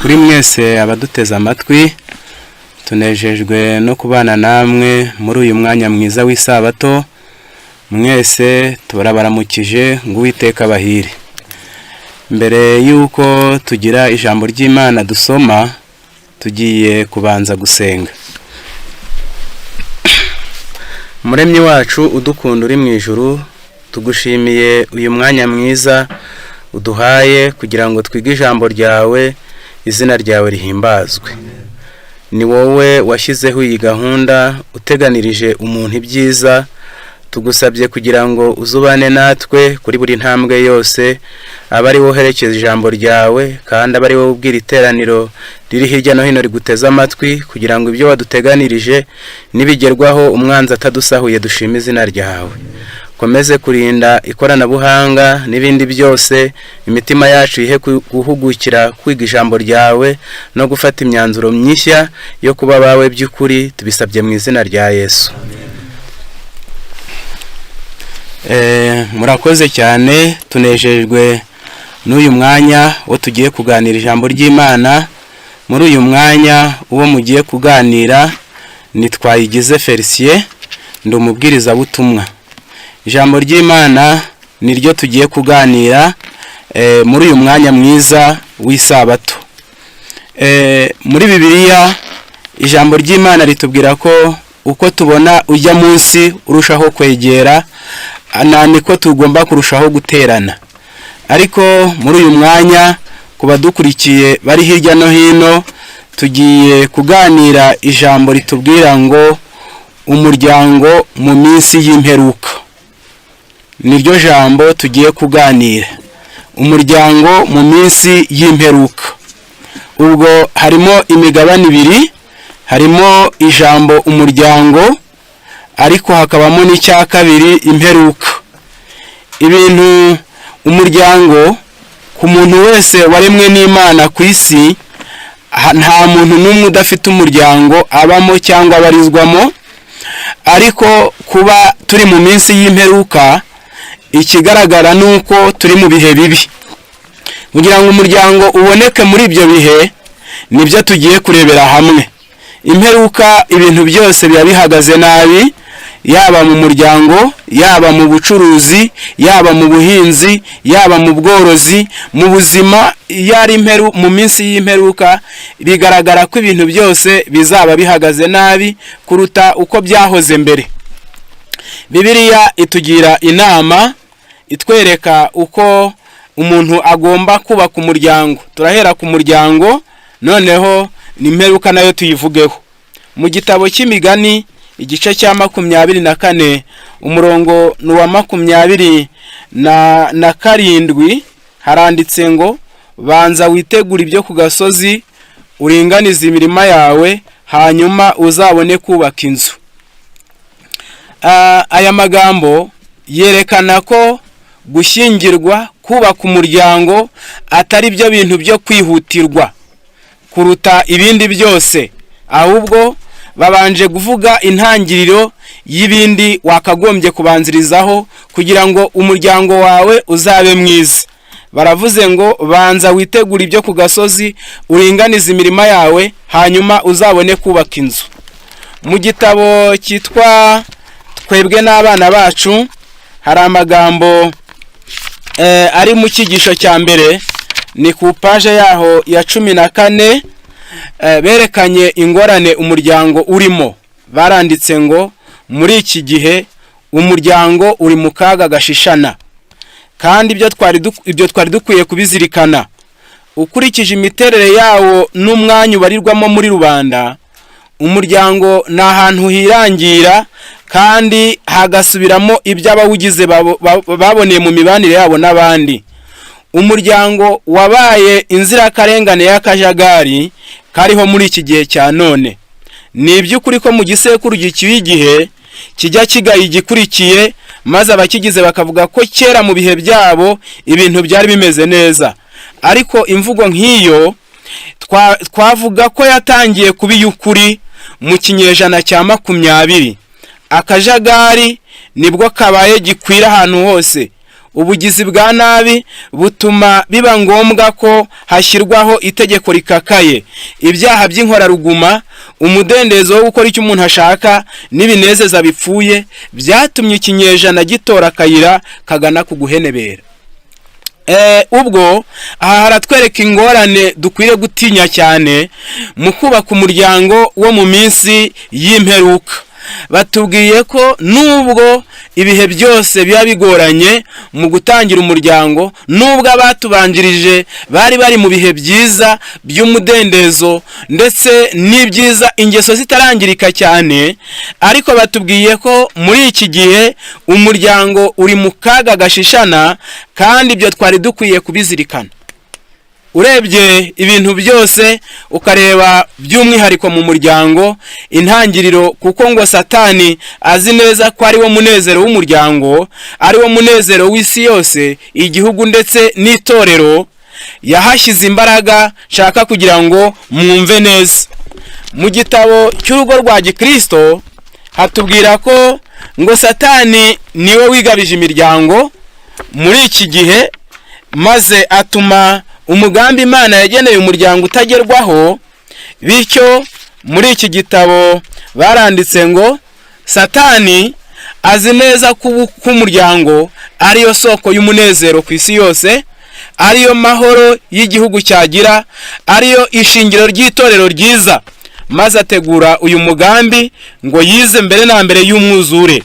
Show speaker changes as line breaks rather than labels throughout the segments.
Kuri mwese abaduteze amatwi, tunejejwe no kubana namwe muri uyu mwanya mwiza w'isabato. Mwese turabaramukije ngo Uwiteka abahire. Mbere y'uko tugira ijambo ry'Imana dusoma, tugiye kubanza gusenga. Muremyi wacu udukunda uri mu ijuru, tugushimiye uyu mwanya mwiza uduhaye kugira ngo twige ijambo ryawe, izina ryawe rihimbazwe. Ni wowe washyizeho iyi gahunda, uteganirije umuntu ibyiza. Tugusabye kugira ngo uzubane natwe kuri buri ntambwe yose, abe ari wowe uherekeza ijambo ryawe, kandi abe ari wowe ubwira iteraniro riri hirya no hino riguteze amatwi, kugira ngo ibyo waduteganirije nibigerwaho umwanzi atadusahuye, dushime izina ryawe. Komeze kurinda ikoranabuhanga n'ibindi byose, imitima yacu ihe guhugukira kwiga ijambo ryawe no gufata imyanzuro mishya yo kuba abawe by'ukuri. Tubisabye mu izina rya Yesu. Murakoze cyane, tunejejwe n'uyu mwanya wo tugiye kuganira ijambo ry'Imana. Muri uyu mwanya uwo mugiye kuganira ni Twayigize Felicien, ndi umubwirizabutumwa. Ijambo ry'Imana niryo tugiye kuganira muri uyu mwanya mwiza w'isabato. Muri Bibiliya ijambo ry'Imana ritubwira ko uko tubona ujya munsi urushaho kwegera, niko tugomba kurushaho guterana. Ariko muri uyu mwanya ku badukurikiye bari hirya no hino, tugiye kuganira ijambo ritubwira ngo umuryango mu minsi y'imperuka. Niryo jambo tugiye kuganira, umuryango mu minsi y'imperuka. Ubwo harimo imigabane ibiri, harimo ijambo umuryango, ariko hakabamo n'icya kabiri, imperuka. Ibintu umuryango ku muntu wese waremwe n'Imana ku isi, nta muntu n'umwe udafite umuryango abamo cyangwa abarizwamo. Ariko kuba turi mu minsi y'imperuka, ikigaragara ni uko turi mu bihe bibi. Kugira ngo umuryango uboneke muri ibyo bihe, nibyo tugiye kurebera hamwe. Imperuka, ibintu byose biba bihagaze nabi, yaba mu muryango, yaba mu bucuruzi, yaba mu buhinzi, yaba mu bworozi, mu buzima. Iyo ari mu minsi y'imperuka, bigaragara ko ibintu byose bizaba bihagaze nabi kuruta uko byahoze mbere. Bibiliya itugira inama, itwereka uko umuntu agomba kubaka umuryango. Turahera ku muryango, noneho n'imperuka nayo tuyivugeho. Mu gitabo cy'Imigani, igice cya 24, umurongo ni uwa 27, haranditse ngo: "Banza witegure ibyo ku gasozi, uringanize imirima yawe, hanyuma uzabone kubaka inzu." Aya magambo yerekana ko gushyingirwa, kubaka umuryango, atari byo bintu byo kwihutirwa kuruta ibindi byose, ahubwo babanje kuvuga intangiriro y'ibindi wakagombye kubanzirizaho kugira ngo umuryango wawe uzabe mwiza. Baravuze ngo: "Banza witegure ibyo ku gasozi, uringanize imirima yawe, hanyuma uzabone kubaka inzu." Mu gitabo cyitwa Twebwe n'Abana Bacu hari amagambo ari mu cyigisho cya mbere, ni ku paje yaho ya 14. Berekanye ingorane umuryango urimo. Baranditse ngo: "Muri iki gihe umuryango uri mu kaga gashishana, kandi ibyo twari dukwiye kubizirikana. Ukurikije imiterere yawo n'umwanya ubarirwamo muri rubanda, umuryango ni ahantu hirangira kandi hagasubiramo ibyo abawugize baboneye mu mibanire yabo n'abandi. Umuryango wabaye inzirakarengane y'akajagari kariho muri iki gihe cya none. Ni iby'ukuri ko mu gisekuru gicyuye igihe kijya kigaya igikurikiye, maze abakigize bakavuga ko kera mu bihe byabo ibintu byari bimeze neza. Ariko imvugo nk'iyo twavuga ko yatangiye kuba iy'ukuri mu kinyejana cya 20. Akajagari nibwo kabaye gikwira ahantu hose." Ubugizi bwa nabi butuma biba ngombwa ko hashyirwaho itegeko rikakaye. Ibyaha by'inkoraruguma, umudendezo wo gukora icyo umuntu ashaka n'ibinezeza bipfuye byatumye ikinyejana gitora akayira kagana ku guhenebera. Ubwo aha haratwereka ingorane dukwiriye gutinya cyane mu kubaka umuryango wo mu minsi y'imperuka. Batubwiye ko nubwo ibihe byose biba bigoranye mu gutangira umuryango, nubwo abatubanjirije bari bari mu bihe byiza by'umudendezo ndetse n'ibyiza, ingeso zitarangirika cyane, ariko batubwiye ko muri iki gihe umuryango uri mu kaga gashishana, kandi ibyo twari dukwiye kubizirikana. Urebye ibintu byose, ukareba by'umwihariko mu muryango, intangiriro, kuko ngo Satani azi neza ko ari wo munezero w'umuryango, ari wo munezero w'isi yose, igihugu ndetse n'itorero, yahashyize imbaraga. Nshaka kugira ngo mwumve neza, mu gitabo cy'urugo rwa Gikirisito hatubwira ko ngo Satani niwe wigabije imiryango muri iki gihe, maze atuma umugambi Imana yageneye umuryango utagerwaho. Bityo muri iki gitabo baranditse ngo Satani azi neza ko umuryango ariyo soko y'umunezero ku isi yose, ariyo mahoro y'igihugu cyagira, ariyo ishingiro ry'itorero ryiza, maze ategura uyu mugambi ngo yize mbere na mbere y'umwuzure.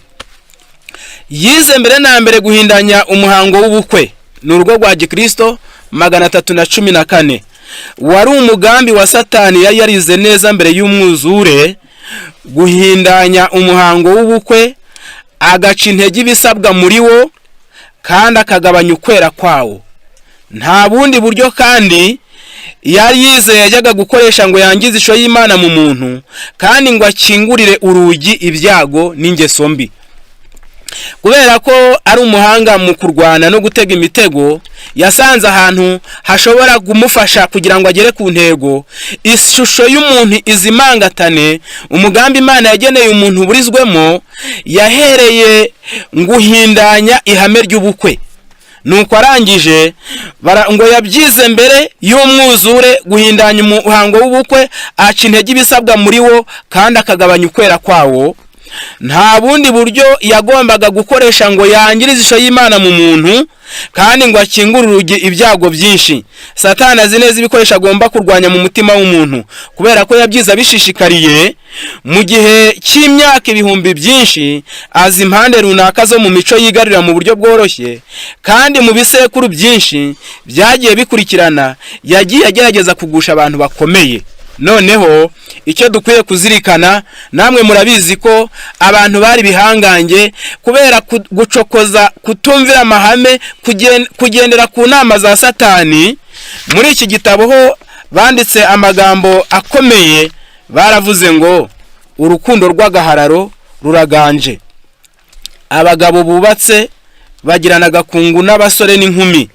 Yize mbere na mbere guhindanya umuhango w'ubukwe. Ni urugo rwa Gikirisito 314. Wari umugambi wa Satani yari yarize neza mbere y'umwuzure, guhindanya umuhango w'ubukwe, agaca intege ibisabwa muri wo kandi akagabanya ukwera kwawo. Nta bundi buryo kandi yari yizeye yajyaga gukoresha ngo yangize ishusho y'Imana mu muntu, kandi ngo akingurire urugi ibyago n'ingeso mbi. Kubera ko ari umuhanga mu kurwana no gutega imitego, yasanze ahantu hashobora kumufasha kugira ngo agere ku ntego, ishusho y'umuntu izimangatane, umugambi Imana yageneye umuntu uburizwemo. Yahereye nguhindanya ihame ry'ubukwe. Nuko arangije ngo yabyize mbere y'umwuzure guhindanya umuhango w'ubukwe, aca intege ibisabwa muri wo kandi akagabanya ukwera kwawo. Nta bundi buryo yagombaga gukoresha ngo yangirize ishusho y'Imana mu muntu, kandi ngo akingure urugi ibyago byinshi. Satani azi neza ibikoresho agomba kurwanya mu mutima w'umuntu, kubera ko yabyize abishishikariye mu gihe cy'imyaka ibihumbi byinshi. Azi impande runaka zo mu mico yigarurira mu buryo bworoshye, kandi mu bisekuru byinshi byagiye bikurikirana yagiye agerageza kugusha abantu bakomeye. Noneho icyo dukwiye kuzirikana, namwe murabizi ko abantu bari bihangange kubera gucokoza, kutumvira amahame, kugendera ku nama za Satani. Muri iki gitabo ho banditse amagambo akomeye, baravuze ngo urukundo rw'agahararo ruraganje. Abagabo bubatse bagirana agakungu n'abasore n'inkumi,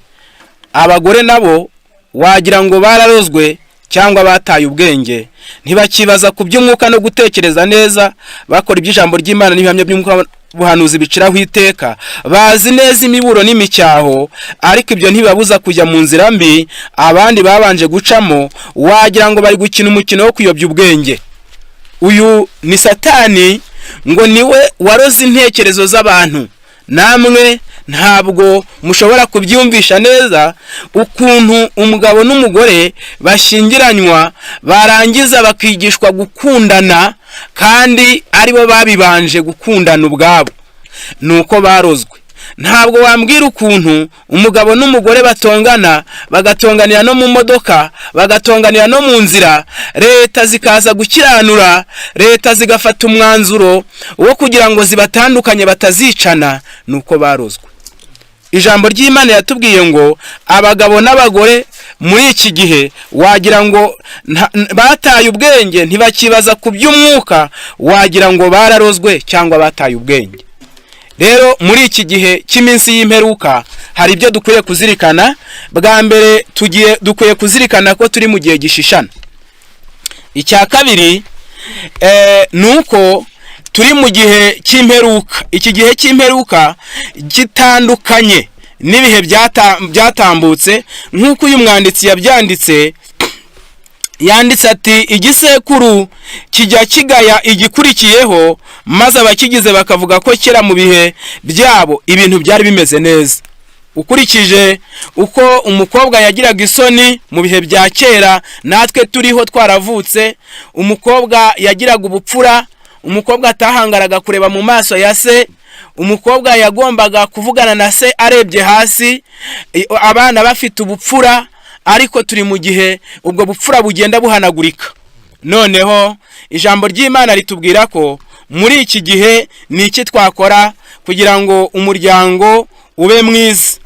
abagore nabo wagira ngo bararozwe cyangwa bataye ubwenge, ntibakibaza ku by'umwuka no gutekereza neza, bakora iby'ijambo ry'Imana n'ibihamya by'umwuka buhanuzi biciraho iteka. Bazi neza imiburo n'imicyaho, ariko ibyo ntibibabuza kujya mu nzira mbi abandi babanje gucamo. Wagira ngo bari gukina umukino wo kuyobya ubwenge. Uyu ni Satani, ngo niwe waroze intekerezo z'abantu. Namwe ntabwo mushobora kubyumvisha neza ukuntu umugabo n'umugore bashyingiranywa, barangiza bakigishwa gukundana, kandi aribo babibanje gukundana ubwabo. Ni uko barozwe. Ntabwo wambwira ukuntu umugabo n'umugore batongana, bagatonganira no mu modoka, bagatonganira no mu nzira, leta zikaza gukiranura, leta zigafata umwanzuro wo kugira ngo zibatandukanye batazicana. Ni uko barozwe. Ijambo ry'Imana yatubwiye ngo abagabo n'abagore muri iki gihe wagira ngo bataye ubwenge, ntibakibaza ku by'umwuka, wagira ngo bararozwe cyangwa bataye ubwenge. Rero muri iki gihe cy'iminsi y'imperuka hari ibyo dukwiye kuzirikana. Bwa mbere, tugiye dukwiye kuzirikana ko turi mu gihe gishishana. Icya kabiri ni uko turi mu gihe cy'imperuka. Iki gihe cy'imperuka gitandukanye n'ibihe byatambutse, nk'uko uyu mwanditsi yabyanditse. Yanditse ati: "Igisekuru kijya kigaya igikurikiyeho, maze abakigize bakavuga ko kera mu bihe byabo ibintu byari bimeze neza." Ukurikije uko umukobwa yagiraga isoni mu bihe bya kera, natwe turiho twaravutse, umukobwa yagiraga ubupfura, umukobwa atahangaraga kureba mu maso ya se, umukobwa yagombaga kuvugana na se arebye hasi, abana bafite ubupfura. Ariko turi mu gihe ubwo bupfura bugenda buhanagurika. Noneho ijambo ry'Imana ritubwira ko muri iki gihe ni iki twakora kugira ngo umuryango ube mwiza,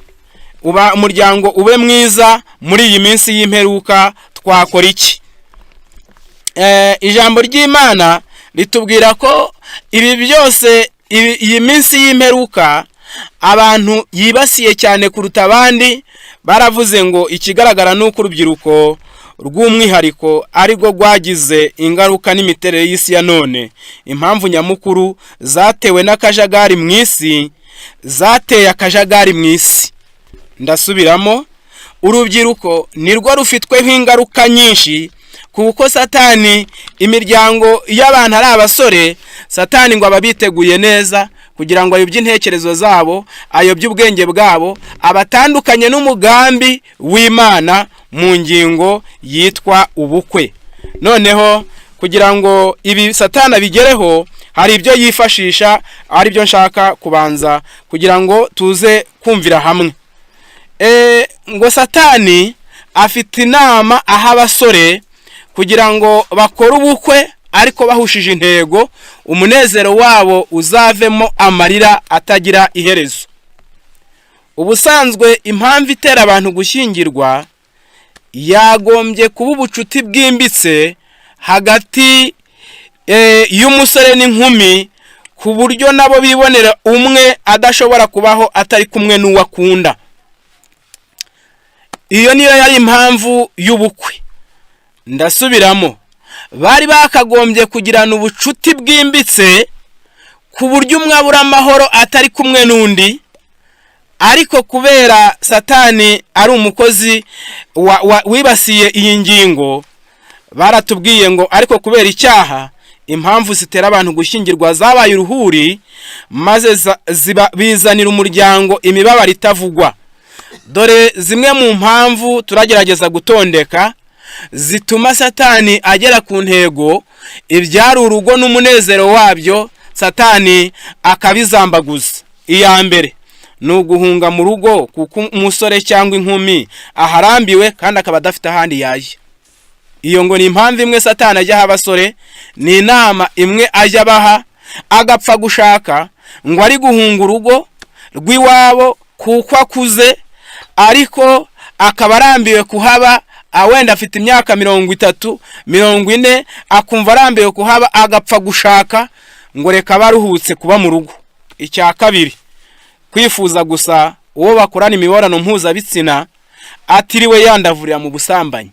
uba umuryango ube mwiza muri iyi minsi y'imperuka? Twakora iki? Ijambo ry'Imana ritubwira ko ibi byose, iyi minsi y'imperuka, abantu yibasiye cyane kuruta abandi. Baravuze ngo ikigaragara ni uko urubyiruko rw'umwihariko ari rwo rwagize ingaruka n'imiterere y'isi ya none. Impamvu nyamukuru zatewe n'akajagari mu isi, zateye akajagari mu isi. Ndasubiramo: urubyiruko nirwo rufitweho ingaruka nyinshi, kuko Satani, imiryango y'abantu ari abasore, Satani ngo aba biteguye neza kugira ngo ayobye intekerezo zabo, ayobye ubwenge bwabo, abatandukanye n'umugambi w'Imana mu ngingo yitwa ubukwe. Noneho kugira ngo ibi Satani abigereho, hari ibyo yifashisha, ari byo nshaka kubanza kugira ngo tuze kumvira hamwe. Ngo Satani afite inama aha abasore kugira ngo bakore ubukwe ariko bahushije intego, umunezero wabo uzavemo amarira atagira iherezo. Ubusanzwe impamvu itera abantu gushyingirwa yagombye kuba ubucuti bwimbitse hagati y'umusore n'inkumi, ku buryo nabo bibonera umwe adashobora kubaho atari kumwe n'uwo akunda. Iyo niyo yari impamvu y'ubukwe. Ndasubiramo: bari bakagombye kugirana ubucuti bwimbitse ku buryo umwe abura amahoro atari kumwe n'undi. Ariko kubera Satani ari umukozi wibasiye iyi ngingo, baratubwiye ngo ariko kubera icyaha, impamvu zitera abantu gushyingirwa zabaye uruhuri, maze bizanira umuryango imibabaro itavugwa. Dore zimwe mu mpamvu turagerageza gutondeka zituma Satani agera ku ntego: ibyari urugo n'umunezero wabyo, Satani akabizambaguza. Iya mbere ni uguhunga mu rugo, kuko umusore cyangwa inkumi aharambiwe kandi akaba adafite ahandi yajya. Iyo ngo ni impamvu imwe Satani ajya aha abasore, ni inama imwe ajya abaha, agapfa gushaka ngo ari guhunga urugo rw'iwabo kuko akuze, ariko akaba arambiwe kuhaba. Wenda afite imyaka 30, 40, akumva arambiwe kuhaba, agapfa gushaka ngo reka abe aruhutse kuba mu rugo. Icya kabiri, kwifuza gusa uwo bakorana imibonano mpuzabitsina atiriwe yandavurira mu busambanyi.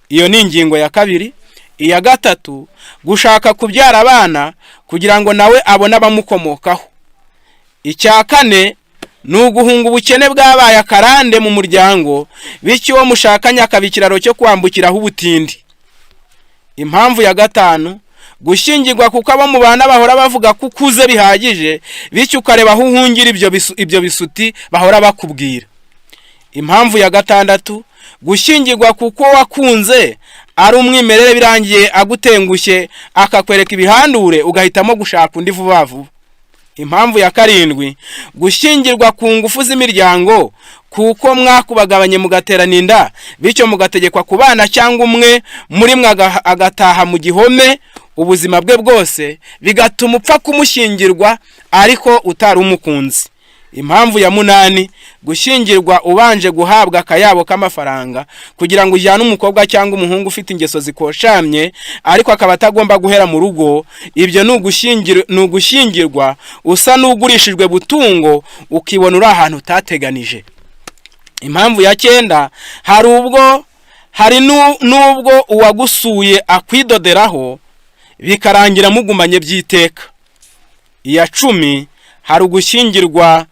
Iyo ni ingingo ya kabiri. Iya gatatu, gushaka kubyara abana kugira ngo nawe abone abamukomokaho. Icya kane ni uguhunga ubukene bwabaye akarande mu muryango, bityo uwo mushakanye akaba ikiraro cyo kwambukiraho ubutindi. Impamvu ya gatanu, gushyingirwa kuko abo mubana bahora bavuga ko ukuze bihagije, bityo ukareba aho uhungira ibyo bisuti bahora bakubwira. Impamvu ya gatandatu, gushyingirwa kuko wakunze ari umwimerere, birangiye agutengushye akakwereka ibihandure, ugahitamo gushaka undi vuba vuba. Impamvu ya karindwi, gushyingirwa ku ngufu z'imiryango, kuko mwakubagabanye mugaterana inda, bityo mugategekwa kubana, cyangwa umwe muri mwe agataha mu gihome ubuzima bwe bwose, bigatuma upfa kumushyingirwa ariko utari umukunzi. Impamvu ya munani, gushyingirwa ubanje guhabwa akayabo k'amafaranga kugira ngo ujyane umukobwa cyangwa umuhungu ufite ingeso zikoshamye, ariko akaba atagomba guhera mu rugo. Ibyo ni ugushyingirwa usa n'ugurishijwe butungo, ukibona uri ahantu utateganije. Impamvu ya cyenda, hari ubwo hari n'ubwo uwagusuye akwidoderaho, bikarangira mugumanye by'iteka. Iya 10, hari ugushyingirwa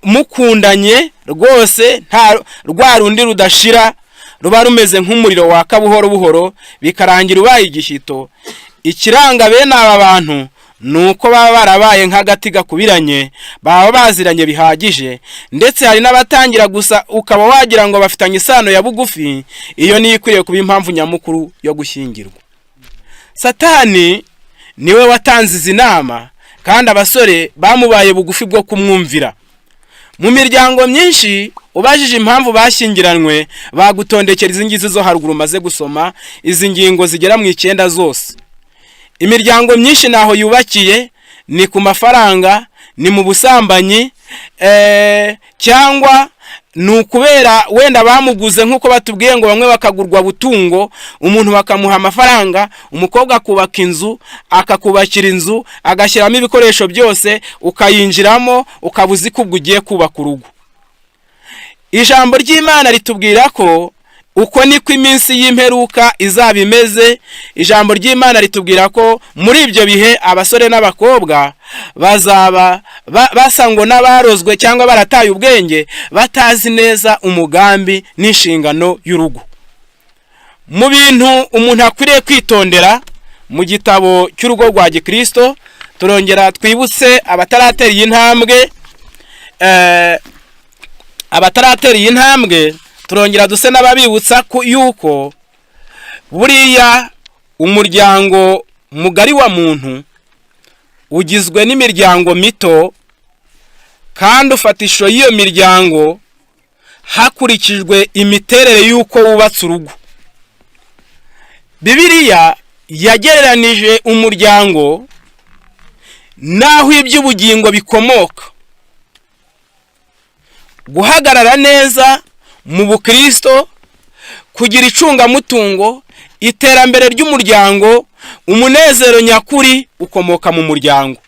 mukundanye rwose, nta rwa rundi rudashira ruba rumeze nk'umuriro waka buhoro buhoro bikarangira ubaye igishyito. Ikiranga bene aba bantu ni uko baba barabaye nk'agati gakubiranye, baba baziranye bihagije, ndetse hari n'abatangira gusa ukaba wagira ngo bafitanye isano ya bugufi. Iyo niyo ikwiriye kuba impamvu nyamukuru yo gushyingirwa. Satani niwe watanze izi nama, kandi abasore bamubaye bugufi bwo kumwumvira. Mu miryango myinshi, ubajije impamvu bashyingiranywe, bagutondekera izi ngizi zo haruguru umaze gusoma, izi ngingo zigera mu 9 zose. Imiryango myinshi ntaho yubakiye, ni ku mafaranga, ni mu busambanyi, cyangwa ni ukubera wenda bamuguze, nk'uko batubwiye ngo bamwe bakagurwa butungo, umuntu bakamuha amafaranga, umukobwa akubaka inzu, akakubakira inzu, agashyiramo ibikoresho byose, ukayinjiramo ukaba uzi ko ubwo ugiye kubaka urugo. Ijambo ry'Imana ritubwira ko uko niko iminsi y'imperuka izaba imeze. Ijambo ry'Imana ritubwira ko muri ibyo bihe abasore n'abakobwa bazaba basa ngo n'abarozwe cyangwa barataye ubwenge, batazi neza umugambi n'inshingano y'urugo. Mu bintu umuntu akwiriye kwitondera mu gitabo cy'urugo rwa gikristo, turongera twibutse abataratera iyi ntambwe, abataratera iyi ntambwe, turongera duse n'ababibutsa yuko buriya umuryango mugari wa muntu ugizwe n'imiryango mito, kandi ufata ishusho y'iyo miryango hakurikijwe imiterere y'uko wubatse urugo. Bibiliya yagereranije umuryango n'aho iby'ubugingo bikomoka. Guhagarara neza mu bukristo, kugira icungamutungo, iterambere ry'umuryango, umunezero nyakuri ukomoka mu muryango.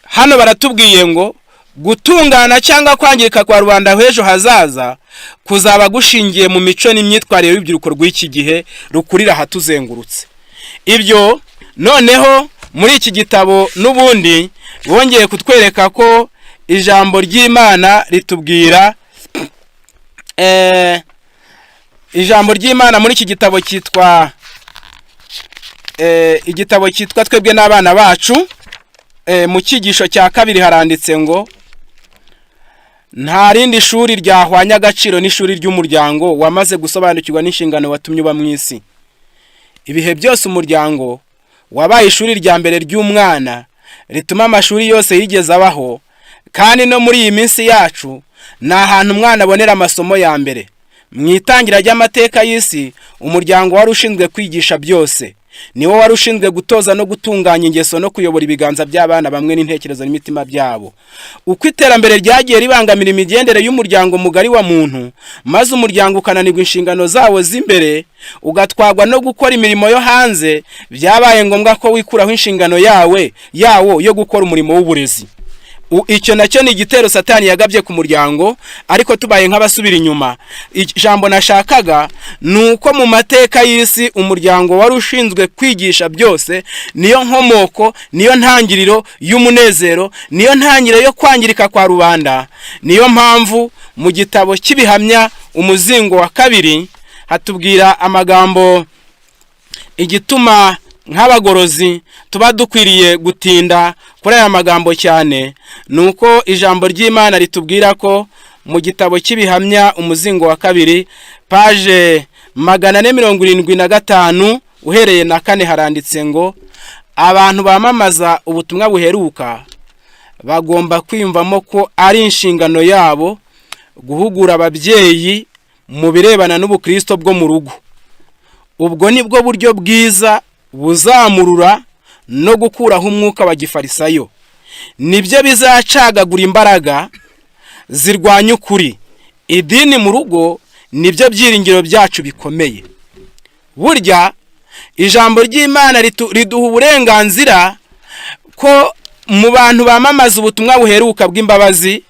Hano baratubwiye ngo gutungana cyangwa kwangirika kwa rubanda h'ejo hazaza kuzaba gushingiye mu mico n'imyitwarire y'urubyiruko rw'iki gihe rukurira ahatuzengurutse. Ibyo noneho muri iki gitabo n'ubundi bongeye kutwereka ko ijambo ry'Imana ritubwira, ijambo ry'Imana muri iki gitabo cyitwa igitabo cyitwa Twebwe n'Abana Bacu, mu cyigisho cya kabiri haranditse ngo nta rindi shuri ryahwanya agaciro n'ishuri ry'umuryango wamaze gusobanukirwa n'inshingano watumye uba mu isi. Ibihe byose umuryango wabaye ishuri rya mbere ry'umwana rituma amashuri yose yigeze abaho, kandi no muri iyi minsi yacu ni ahantu umwana abonera amasomo ya mbere. Mu itangira ry'amateka y'isi, umuryango wari ushinzwe kwigisha byose. Niwo wari ushinzwe gutoza no gutunganya ingeso no kuyobora ibiganza by'abana bamwe n'intekerezo n'imitima byabo. Uko iterambere ryagiye ribangamira imigendere y'umuryango mugari wa muntu, maze umuryango ukananirwa inshingano zawo z'imbere, ugatwarwa no gukora imirimo yo hanze, byabaye ngombwa ko wikuraho inshingano yawo yo gukora umurimo w'uburezi. Icyo nacyo ni igitero Satani yagabye ku muryango. Ariko tubaye nk'abasubira inyuma, ijambo nashakaga ni uko mu mateka y'isi umuryango wari ushinzwe kwigisha byose. Niyo nkomoko, niyo ntangiriro y'umunezero, niyo ntangiriro yo kwangirika kwa rubanda. Niyo mpamvu mu gitabo cy'Ibihamya, umuzingo wa kabiri, hatubwira amagambo igituma nk'abagorozi tuba dukwiriye gutinda kuri aya magambo cyane. Ni uko ijambo ry'Imana ritubwira ko mu gitabo cy'Ibihamya, umuzingo wa kabiri, page 475 uhereye na 4, haranditse ngo abantu bamamaza ubutumwa buheruka bagomba kwiyumvamo ko ari inshingano yabo guhugura ababyeyi mu birebana n'ubukristo bwo mu rugo. Ubwo ni bwo buryo bwiza buzamurura no gukuraho umwuka wa gifarisayo. Nibyo bizacagagura imbaraga zirwanya ukuri. Idini mu rugo nibyo byiringiro byacu bikomeye. Burya ijambo ry'Imana riduha uburenganzira ko mu bantu bamamaza ubutumwa buheruka bw'imbabazi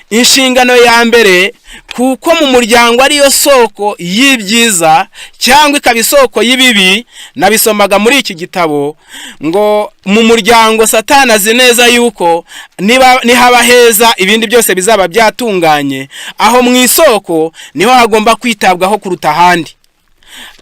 Inshingano ya mbere, kuko mu muryango ariyo soko y'ibyiza cyangwa ikaba isoko y'ibibi, nabisomaga muri iki gitabo ngo mu muryango Satani azi neza yuko niba nihaba heza ibindi byose bizaba byatunganye. Aho mu isoko niho hagomba kwitabwaho kuruta ahandi.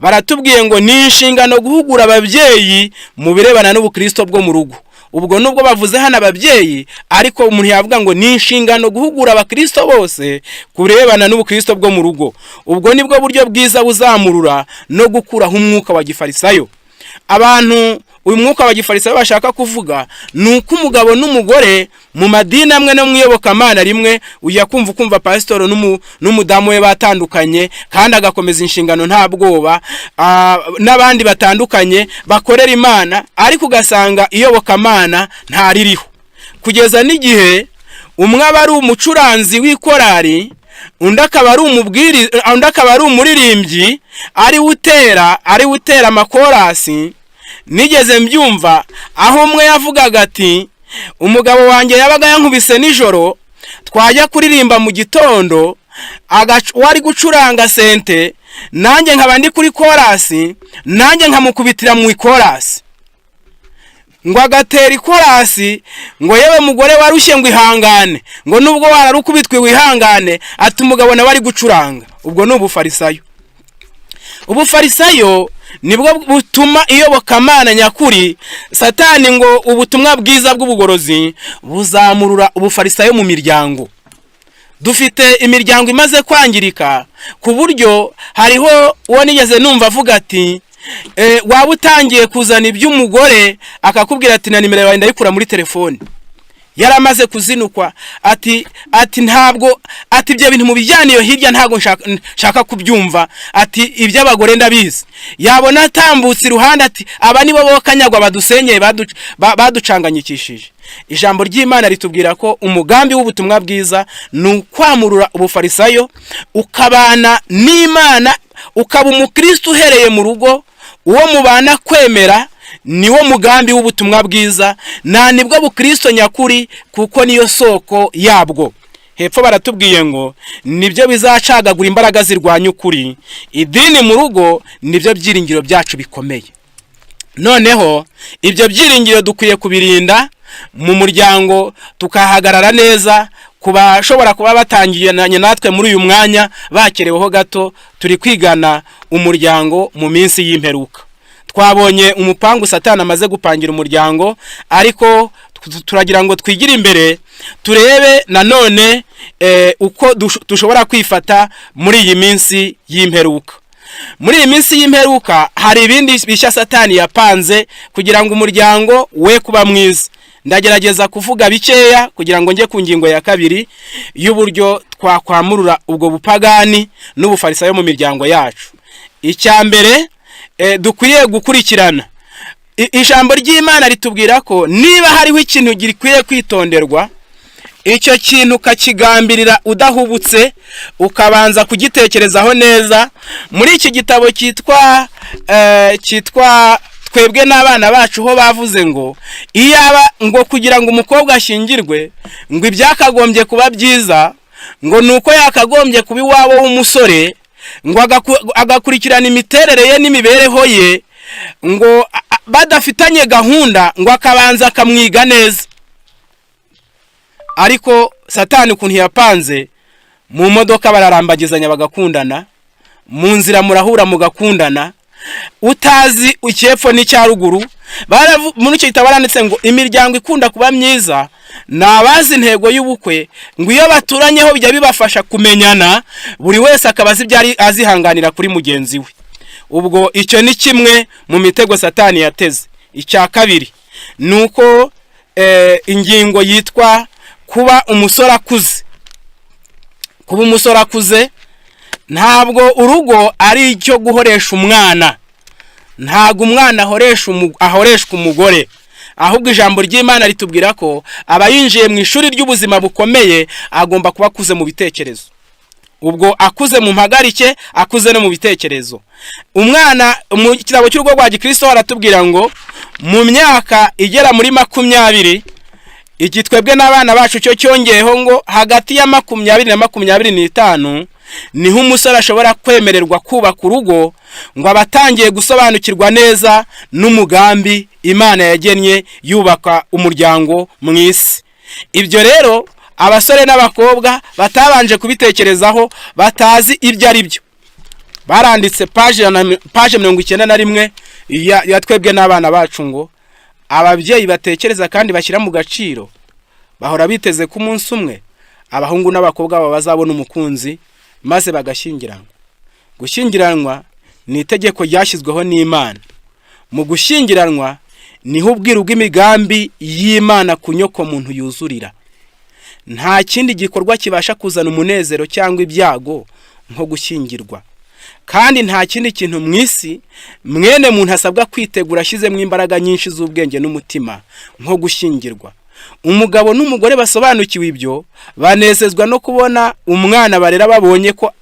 Baratubwiye ngo ni inshingano guhugura ababyeyi mu birebana n'ubukristo bwo mu rugo. Ubwo nubwo bavuze hano ababyeyi, ariko umuntu yavuga ngo ni inshingano guhugura abakristo bose ku birebana n'ubukristo bwo mu rugo. Ubwo nibwo buryo bwiza buzamurura no gukuraho umwuka wa gifarisayo. Abantu, uyu mwuka wa gifarisayo bashaka kuvuga ni uko umugabo n'umugore mu madini amwe no mu iyobokamana rimwe, ujya kumva ukumva pasitoro n'umudamu we batandukanye, kandi agakomeza inshingano nta bwoba, n'abandi batandukanye bakorera Imana, ariko ugasanga iyobokamana ntaririho, kugeza n'igihe umwe aba ari umucuranzi w'ikorari, undi akaba ari umubwiri, undi akaba ari umuririmbyi, ari we utera amakorasi. Nigeze mbyumva aho umwe yavugaga ati: "Umugabo wanjye yabaga yankubise nijoro, twajya kuririmba mu gitondo, wari gucuranga synthé, nanjye nkaba ndi kuri korasi, nanjye nkamukubitira mu ikorasi." Ngo agatera ikorasi ngo: "Yewe mugore warushye," ngo, "ihangane," ngo, "nubwo wararukubitwe wihangane." Ati umugabo nawe ari gucuranga. Ubwo ni ubufarisayo. Ubufarisayo nibwo butuma iyobokamana nyakuri, Satani ngo ubutumwa bwiza bw'ubugorozi buzamurura ubufarisayo mu miryango. Dufite imiryango imaze kwangirika, ku buryo hariho uwo nigeze numva avuga ati: "Waba utangiye kuzana iby'umugore, akakubwira ati: 'Na nimero yawe ndayikura muri telefone.'" Yaramaze kuzinukwa. Ati ntabwo, ati ibyo bintu mubijyana iyo hirya, ntabwo nshaka kubyumva. Ati iby'abagore ndabizi. Yabona atambutse iruhande ati: "Aba nibo bokanyagwa badusenyeye, baducanganyikishije." Ijambo ry'Imana ritubwira ko umugambi w'ubutumwa bwiza ni ukwamurura ubufarisayo, ukabana n'Imana, ukaba umukristo uhereye mu rugo, uwo mubana kwemera. Niwo mugambi w'ubutumwa bwiza, nta nibwo bukristo nyakuri, kuko niyo soko yabwo. Hepfo baratubwiye ngo nibyo bizacagagura imbaraga zirwanya ukuri. Idini mu rugo nibyo byiringiro byacu bikomeye. Noneho ibyo byiringiro dukwiye kubirinda mu muryango, tukahagarara neza. Ku bashobora kuba batangiranye natwe muri uyu mwanya bakereweho gato, turi kwigana umuryango mu minsi y'imperuka. Twabonye umupangu Satani amaze gupangira umuryango, ariko turagira ngo twigire imbere turebe nanone uko dushobora kwifata muri iyi minsi y'imperuka. Muri iyi minsi y'imperuka hari ibindi bishya Satani yapanze kugira ngo umuryango we kuba mwiza. Ndagerageza kuvuga bikeya kugira ngo njye ku ngingo ya kabiri y'uburyo twakwamurura ubwo bupagani n'ubufarisayo mu miryango yacu. Icya mbere dukwiye gukurikirana, ijambo ry'Imana ritubwira ko niba hariho ikintu gikwiye kwitonderwa, icyo kintu ukakigambirira udahubutse, ukabanza kugitekerezaho neza. Muri iki gitabo cyitwa Twebwe n'Abana Bacu ho bavuze ngo iyaba ngo kugira ngo umukobwa ashyingirwe, ngo ibyakagombye kuba byiza ngo ni uko yakagombye kuba iwabo w'umusore, ngo agakurikirana imiterere ye n'imibereho ye, ngo badafitanye gahunda, ngo akabanza akamwiga neza. Ariko Satani ukuntu yapanze, mu modoka bararambagizanya bagakundana, mu nzira murahura mugakundana, utazi icyepfo n'icya ruguru. Muri icyo gitabo baranditse ngo imiryango ikunda kuba myiza ni abazi intego y'ubukwe, ngo iyo baturanyeho bijya bibafasha kumenyana, buri wese akaba azi ibyo azihanganira kuri mugenzi we. Ubwo icyo ni kimwe mu mitego Satani yateze. Icya kabiri ni uko ingingo yitwa kuba umusore akuze. Kuba umusore akuze, ntabwo urugo ari icyo guhoresha umwana, ntabwo umwana ahoreshwa umugore, ahubwo ijambo ry'Imana ritubwira ko aba yinjiye mu ishuri ry'ubuzima bukomeye, agomba kuba akuze mu bitekerezo. Ubwo akuze mu mpagarike, akuze no mu bitekerezo. Umwana, mu gitabo cy'Urugo rwa Gikristo baratubwira ngo mu myaka igera muri 20. Iki Twebwe n'Abana Bacu cyo cyongeyeho ngo hagati ya 20 na 25 niho umusore ashobora kwemererwa kubaka urugo, ngo aba atangiye gusobanukirwa neza n'umugambi Imana yagennye yubaka umuryango mu isi. Ibyo rero abasore n'abakobwa batabanje kubitekerezaho, batazi ibyo ari byo, baranditse paje 91 ya Twebwe n'Abana Bacu ngo ababyeyi batekereza kandi bashyira mu gaciro bahora biteze ko umunsi umwe abahungu n'abakobwa babo bazabona umukunzi maze bagashyingiranwa. Gushyingiranwa ni itegeko ryashyizweho n'Imana. Mu gushyingiranwa niho ubwiru bw'imigambi y'Imana ku nyokomuntu yuzurira. Nta kindi gikorwa kibasha kuzana umunezero cyangwa ibyago nko gushyingirwa, kandi nta kindi kintu mu isi mwene muntu asabwa kwitegura ashyizemo imbaraga nyinshi z'ubwenge n'umutima nko gushyingirwa. Umugabo n'umugore basobanukiwe ibyo banezezwa no kubona umwana barera babonye ko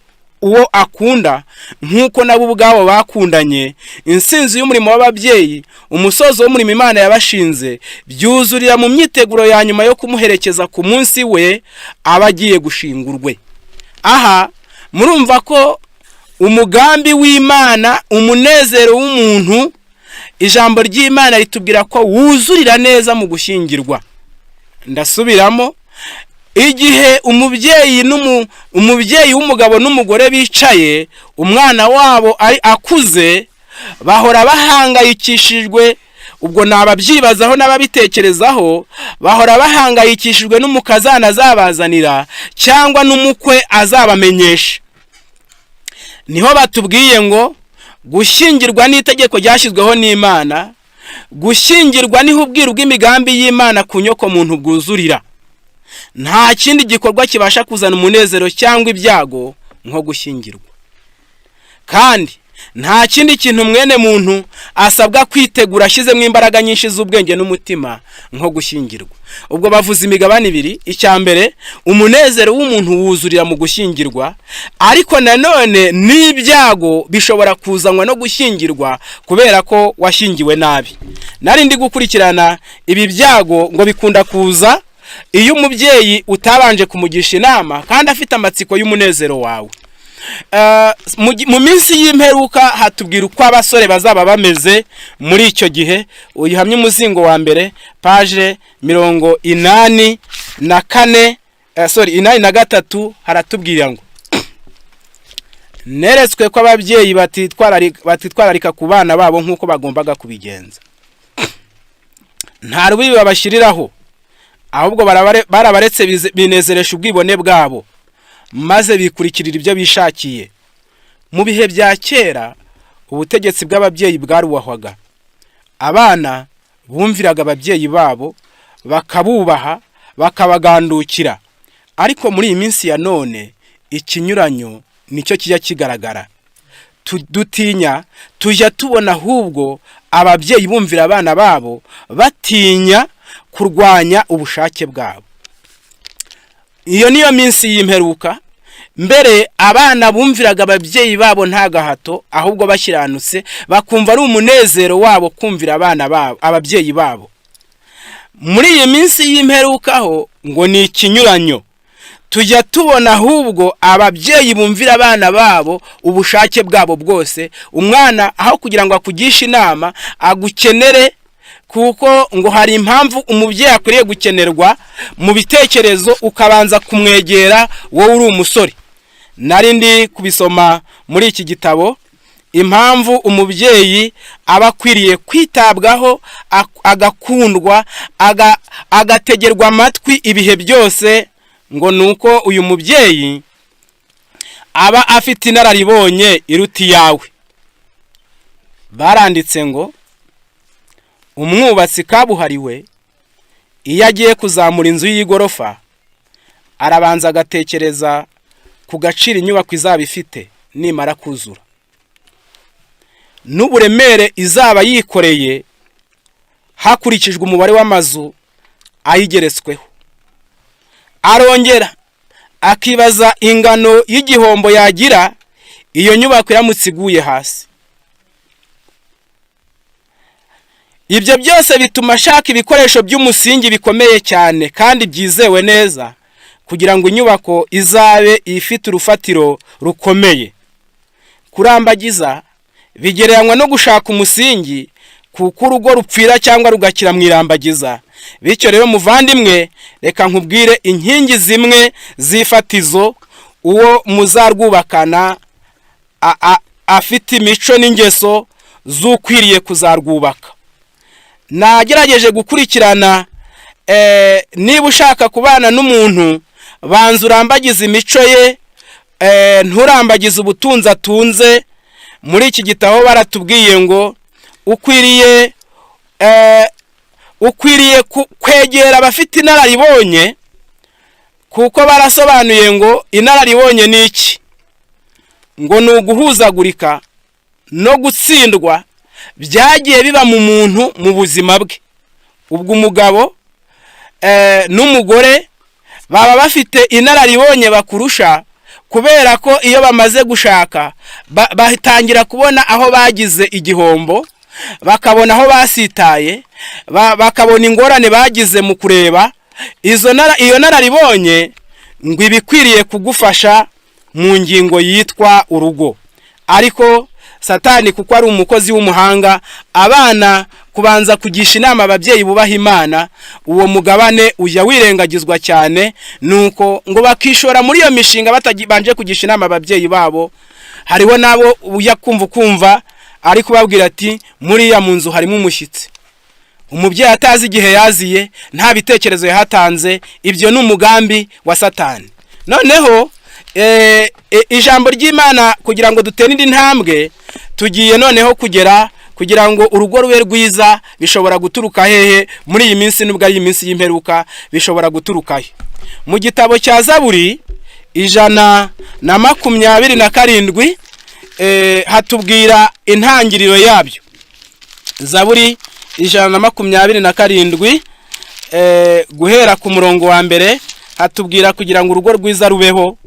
uwo akunda nk'uko nabo ubwabo bakundanye. Insinzi y'umurimo w'ababyeyi, umusozo w'umurimo Imana yabashinze, byuzurira mu myiteguro ya nyuma yo kumuherekeza ku munsi we aba agiye gushingurwe. Aha murumva ko umugambi w'Imana, umunezero w'umuntu, ijambo ry'Imana ritubwira ko wuzurira neza mu gushyingirwa. Ndasubiramo: igihe umubyeyi w'umugabo n'umugore bicaye, umwana wabo ari akuze, bahora bahangayikishijwe, ubwo ni ababyibazaho n'ababitekerezaho, bahora bahangayikishijwe n'umukazana azabazanira cyangwa n'umukwe azabamenyesha. Niho batubwiye ngo gushyingirwa n'itegeko ryashyizweho n'Imana. Gushyingirwa niho ubwiru bw'imigambi y'Imana ku nyoko muntu bwuzurira. Nta kindi gikorwa kibasha kuzana umunezero cyangwa ibyago nko gushyingirwa, kandi nta kindi kintu mwene muntu asabwa kwitegura ashyizemo imbaraga nyinshi z'ubwenge n'umutima nko gushyingirwa. Ubwo bavuze imigabane ibiri. Icya mbere, umunezero w'umuntu wuzurira mu gushyingirwa, ariko nanone n'ibyago bishobora kuzanwa no gushyingirwa kubera ko washyingiwe nabi. Nari ndi gukurikirana ibi byago, ngo bikunda kuza iyo umubyeyi utabanje kumugisha inama kandi afite amatsiko y'umunezero wawe. Mu minsi y'imperuka hatubwira uko abasore bazaba bameze muri icyo gihe. Uyihamye umuzingo wa mbere, paje 84, sorry, 83, haratubwira ngo neretswe ko ababyeyi batitwararika ku bana babo nk'uko bagombaga kubigenza. Nta rubibi babashyiriraho, ahubwo barabaretse binezeresha ubwibone bwabo, maze bikurikirira ibyo bishakiye. Mu bihe bya kera ubutegetsi bw'ababyeyi bwarubahwaga. Abana bumviraga ababyeyi babo, bakabubaha, bakabagandukira. Ariko muri iyi minsi ya none ikinyuranyo nicyo kijya kigaragara. Dutinya tujya tubona ahubwo ababyeyi bumvira abana babo batinya kurwanya ubushake bwabo. Iyo niyo minsi y'imperuka. Mbere abana bumviraga ababyeyi babo nta gahato, ahubwo bashyiranutse, bakumva ari umunezero wabo kumvira abana babo, ababyeyi babo. Muri iyi minsi y'imperuka ho ngo ni ikinyuranyo. Tujya tubona ahubwo ababyeyi bumvira abana babo ubushake bwabo bwose. Umwana aho kugira ngo akugishe inama, agukenere, kuko ngo hari impamvu umubyeyi akwiriye gukenerwa mu bitekerezo, ukabanza kumwegera wowe uri umusore. Nari ndi kubisoma muri iki gitabo, impamvu umubyeyi aba akwiriye kwitabwaho, agakundwa, agategerwa amatwi ibihe byose, ngo ni uko uyu mubyeyi aba afite inararibonye iruta iyawe. Baranditse ngo umwubatsi kabuhariwe iyo agiye kuzamura inzu y'igorofa arabanza agatekereza ku gaciro inyubako izaba ifite nimara kuzura n'uburemere izaba yikoreye hakurikijwe umubare w'amazu ayigeretsweho. Arongera akibaza ingano y'igihombo yagira iyo nyubako iramutse iguye hasi. Ibyo byose bituma ashaka ibikoresho by'umusingi bikomeye cyane kandi byizewe neza, kugira ngo inyubako izabe ifite urufatiro rukomeye. Kurambagiza bigereranywa no gushaka umusingi, kuko urugo rupfira cyangwa rugakira mu irambagiza. Bityo rero muvandimwe, reka nkubwire inkingi zimwe z'ifatizo uwo muzarwubakana afite imico n'ingeso z'ukwiriye kuzarwubaka. Nagerageje gukurikirana, niba ushaka kubana n'umuntu, banza urambagize imico ye, nturambagize ubutunzi atunze. Muri iki gitabo baratubwiye ngo ukwiriye kwegera abafite inararibonye, kuko barasobanuye ngo inararibonye ni iki? Ngo ni uguhuzagurika no gutsindwa byagiye biba mu muntu mu buzima bwe. Ubwo umugabo n'umugore baba bafite inararibonye bakurusha, kubera ko iyo bamaze gushaka batangira kubona aho bagize igihombo, bakabona aho basitaye, bakabona ingorane bagize mu kureba iyo nararibonye, ngo ibikwiriye kugufasha mu ngingo yitwa urugo. Ariko Satani, kuko ari umukozi w'umuhanga, abana kubanza kugisha inama ababyeyi bubaha Imana, uwo mugabane ujya wirengagizwa cyane, nuko ngo bakishora muri iyo mishinga batabanje kugisha inama ababyeyi babo. Hariho n'abo ujya kumva ukumva ari kubabwira ati: "Muriya mu nzu harimo umushyitsi," umubyeyi atazi igihe yaziye, nta bitekerezo yahatanze. Ibyo ni umugambi wa Satani. Noneho ijambo ry'Imana, kugira ngo dutere indi ntambwe, tugiye noneho kugera kugira ngo urugo rube rwiza, bishobora guturuka hehe muri iyi minsi? Nubwo ari iminsi y'imperuka, bishobora guturuka he? Mu gitabo cya Zaburi 127, hatubwira intangiriro yabyo. Zaburi 127, guhera ku murongo wa mbere, hatubwira kugira ngo urugo rwiza rubeho.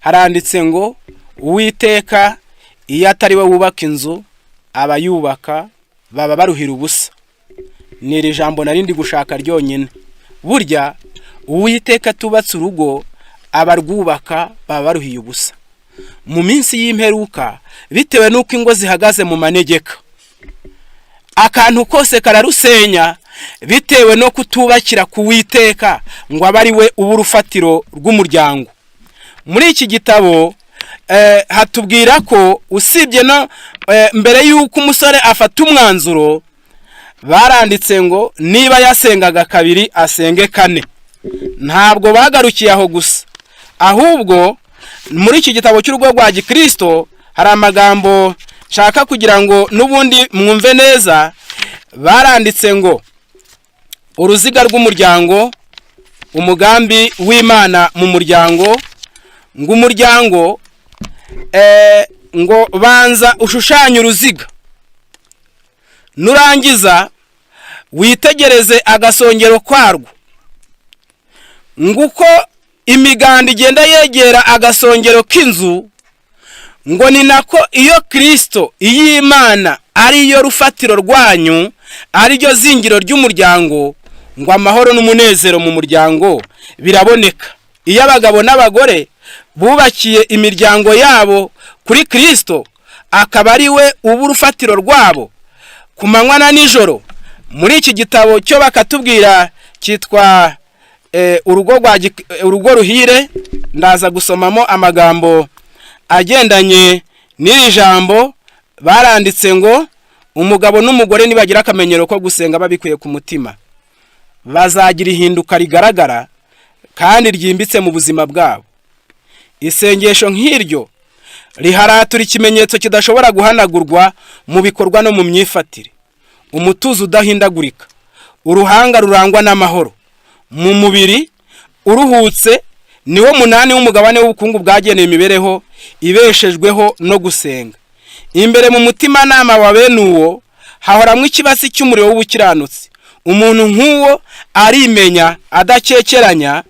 Haranditse ngo: "Uwiteka iyo atari we wubaka inzu, abayubaka baba baruhira ubusa." Ni iri jambo narindi gushaka ryonyine. Burya Uwiteka atubatse urugo, abarwubaka baba baruhiye ubusa. Mu minsi y'imperuka, bitewe n'uko ingo zihagaze mu manegeka, akantu kose kararusenya, bitewe no kutubakira ku Witeka ngo abe ari we uba urufatiro rw'umuryango. Muri iki gitabo hatubwira ko usibye no mbere y'uko umusore afata umwanzuro, baranditse ngo niba yasengaga kabiri asenge kane. Ntabwo bagarukiye aho gusa, ahubwo muri iki gitabo cy'urugo rwa gikirisito hari amagambo nshaka kugira ngo n'ubundi mwumve neza. Baranditse ngo uruziga rw'umuryango, umugambi w'Imana mu muryango, ngo umuryango ngo banza ushushanye uruziga, nurangiza witegereze agasongero kwarwo, ngo uko imiganda igenda yegera agasongero k'inzu, ngo ni nako iyo Kirisito, iyo Imana ariyo rufatiro rwanyu, ariryo zingiro ry'umuryango, ngo amahoro n'umunezero mu muryango biraboneka. Iyo abagabo n'abagore bubakiye imiryango yabo kuri Kirisito, akaba ari we uba urufatiro rwabo ku manywa na nijoro. Muri iki gitabo cyo bakatubwira cyitwa urugo ruhire. Ndaza gusomamo amagambo agendanye n'iri jambo. Baranditse ngo umugabo n'umugore nibagira akamenyero ko gusenga babikuye ku mutima, bazagira ihinduka rigaragara kandi ryimbitse mu buzima bwabo. Isengesho nk'iryo riharatura ikimenyetso kidashobora guhanagurwa mu bikorwa no mu myifatire, umutuzo udahindagurika, uruhanga rurangwa n'amahoro mu mubiri uruhutse, niwo munani w'umugabane w'ubukungu bwagenewe imibereho ibeshejweho no gusenga. Imbere mu mutimanama wa bene uwo hahoramwo ikibatsi cy'umuriro w'ubukiranutsi. Umuntu nk'uwo arimenya adakekeranya,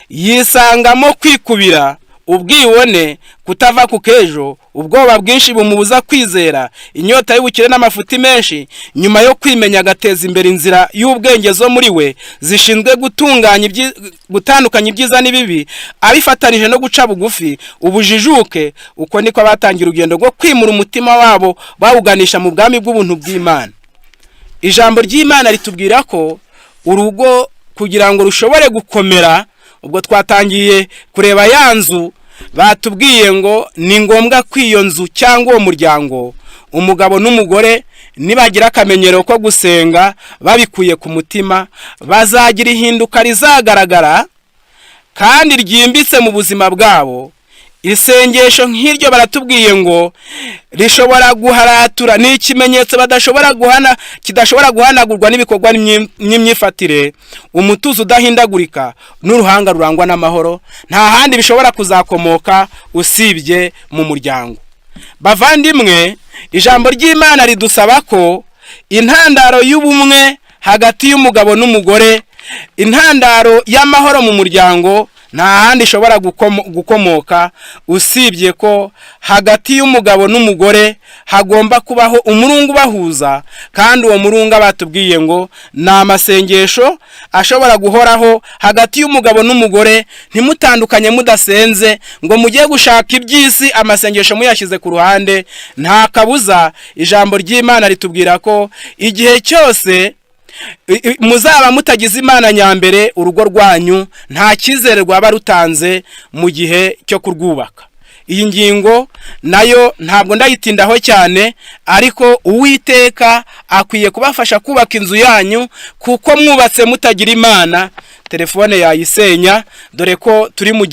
yisangamo kwikubira. Ubwibone, kutava ku kejo, ubwoba bwinshi bumubuza kwizera, inyota y'ubukire n'amafuti menshi, nyuma yo kwimenya agateza imbere inzira y'ubwenge zo muri we zishinzwe gutunganya gutandukanya ibyiza n'ibibi, abifatanije no guca bugufi, ubujijuke. Uko niko abatangira urugendo rwo kwimura umutima wabo bawuganisha mu bwami bw'ubuntu bw'Imana. Ijambo ry'Imana ritubwira ko urugo kugira ngo rushobore gukomera, ubwo twatangiye kureba ya nzu, batubwiye ngo ni ngombwa ko iyo nzu cyangwa uwo muryango, umugabo n'umugore nibagira akamenyero ko gusenga babikuye ku mutima, bazagira ihinduka rizagaragara kandi ryimbitse mu buzima bwabo. Isengesho nk'iryo baratubwiye ngo rishobora guharatura, ni ikimenyetso badashobora guhana, kidashobora guhanagurwa n'ibikorwa n'imyifatire, umutuzo udahindagurika n'uruhanga rurangwa n'amahoro. Nta handi bishobora kuzakomoka usibye mu muryango. Bavandimwe, ijambo ry'Imana ridusaba ko intandaro y'ubumwe hagati y'umugabo n'umugore, intandaro y'amahoro mu muryango, nta handi ishobora gukomoka usibye ko hagati y'umugabo n'umugore hagomba kubaho umurunga ubahuza. Kandi uwo murunga batubwiye ngo ni amasengesho ashobora guhoraho hagati y'umugabo n'umugore. Ntimutandukanye mudasenze ngo mujye gushaka iby'isi, amasengesho muyashyize ku ruhande. Nta kabuza, ijambo ry'Imana ritubwira ko igihe cyose muzaba mutagize Imana nyambere, urugo rwanyu nta cyizere rwaba rutanze mu gihe cyo kurwubaka. Iyi ngingo nayo ntabwo ndayitindaho cyane, ariko Uwiteka akwiye kubafasha kubaka inzu yanyu, kuko mwubatse mutagira Imana, telefone yayisenya, dore ko turi mu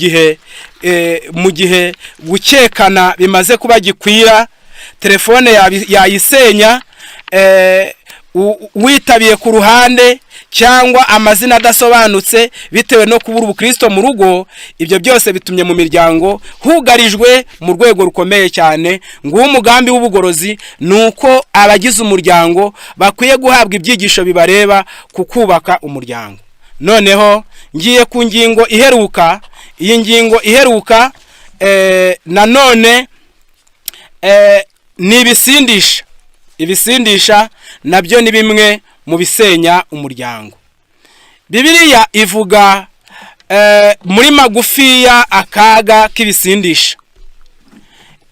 gihe gukekana bimaze kuba gikwira. Telefone yayisenya, witabiye ku ruhande cyangwa amazina adasobanutse bitewe no kubura ubukristo mu rugo. Ibyo byose bitumye mu miryango hugarijwe mu rwego rukomeye cyane. Nguwo umugambi w'ubugorozi, ni uko abagize umuryango bakwiye guhabwa ibyigisho bibareba ku kubaka umuryango. Noneho ngiye ku ngingo iheruka. Iyi ngingo iheruka nanone ni ibisindisha. Ibisindisha nabyo ni bimwe mu bisenya umuryango. Bibiliya ivuga muri magufiya akaga k'ibisindisha.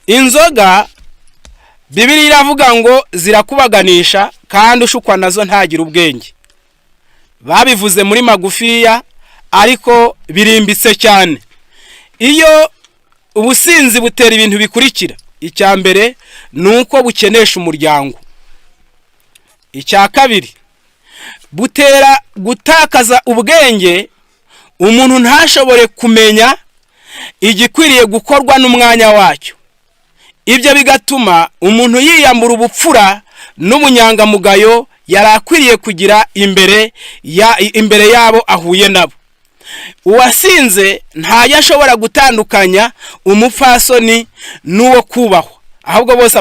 Inzoga, Bibiliya iravuga ngo zirakubaganisha, kandi ushukwa nazo ntagire ubwenge. Babivuze muri magufiya, ariko birimbitse cyane. Iyo ubusinzi butera ibintu bikurikira: icya mbere ni uko bukenesha umuryango. Icya kabiri, butera gutakaza ubwenge, umuntu ntashobore kumenya igikwiriye gukorwa n'umwanya wacyo. Ibyo bigatuma umuntu yiyambura ubupfura n'ubunyangamugayo yari akwiriye kugira imbere yabo ahuye nabo. Uwasinze ntajya ashobora gutandukanya umupfasoni n'uwo kubahwa, ahubwo bose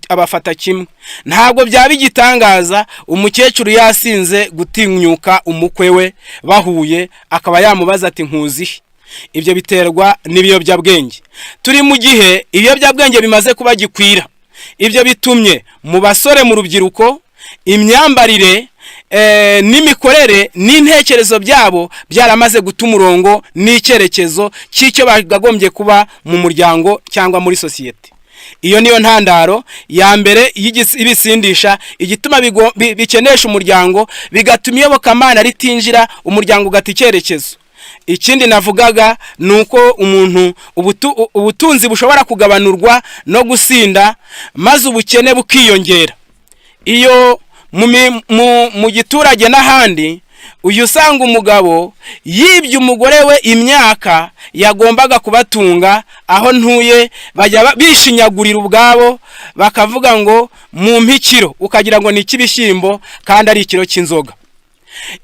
abafata kimwe. Ntabwo byaba igitangaza umukecuru yasinze gutinyuka umukwe we bahuye, akaba yamubaza ati: "Nkuzihe?" Ibyo biterwa n'ibiyobyabwenge. Turi mu gihe ibiyobyabwenge bimaze kuba gikwira. Ibyo bitumye mu basore, mu rubyiruko, imyambarire n'imikorere n'intekerezo byabo byaramaze guta umurongo n'icyerekezo cy'icyo bakagombye kuba mu muryango cyangwa muri sosiyete. Iyo niyo ntandaro ya mbere y'ibisindisha, igituma bikenesha umuryango, bigatuma iyobokamana ritinjira, umuryango ugata icyerekezo. Ikindi navugaga ni uko umuntu ubutunzi bushobora kugabanurwa no gusinda, maze ubukene bukiyongera. Iyo mu giturage n'ahandi, uyu usanga umugabo yibye umugore we imyaka yagombaga kubatunga. Aho ntuye bajya bishinyagurira ubwabo, bakavuga ngo: "Mumpe ikiro", ukagira ngo ni icy'ibishyimbo kandi ari ikiro cy'inzoga.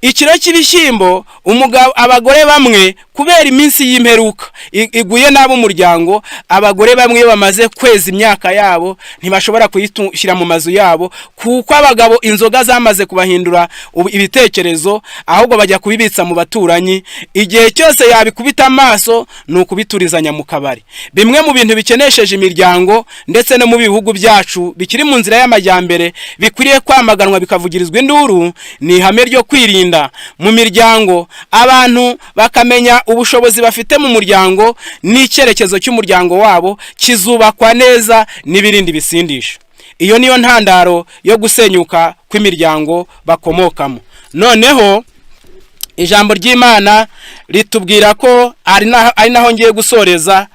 Ikiro cy'ibishyimbo, umugabo, abagore bamwe, kubera iminsi y'imperuka iguye n'ab'umuryango, abagore bamwe iyo bamaze kweza imyaka yabo ntibashobora kuyishyira mu mazu yabo, kuko abagabo inzoga zamaze kubahindura ibitekerezo, ahubwo bajya kubibitsa mu baturanyi. Igihe cyose yabikubita amaso ni ukubiturizanya mu kabari. Bimwe mu bintu bikenesheje imiryango, ndetse no mu bihugu byacu bikiri mu nzira y'amajyambere, bikwiriye kwamaganwa bikavugirizwa induru, ni ihame ryo kwirinda mu miryango, abantu bakamenya ubushobozi bafite mu muryango n'icyerekezo cy'umuryango wabo kizubakwa neza n'ibirindi bisindisha. Iyo niyo ntandaro yo gusenyuka kw'imiryango bakomokamo. Noneho ijambo ry'Imana ritubwira ko ari naho ngiye gusoreza,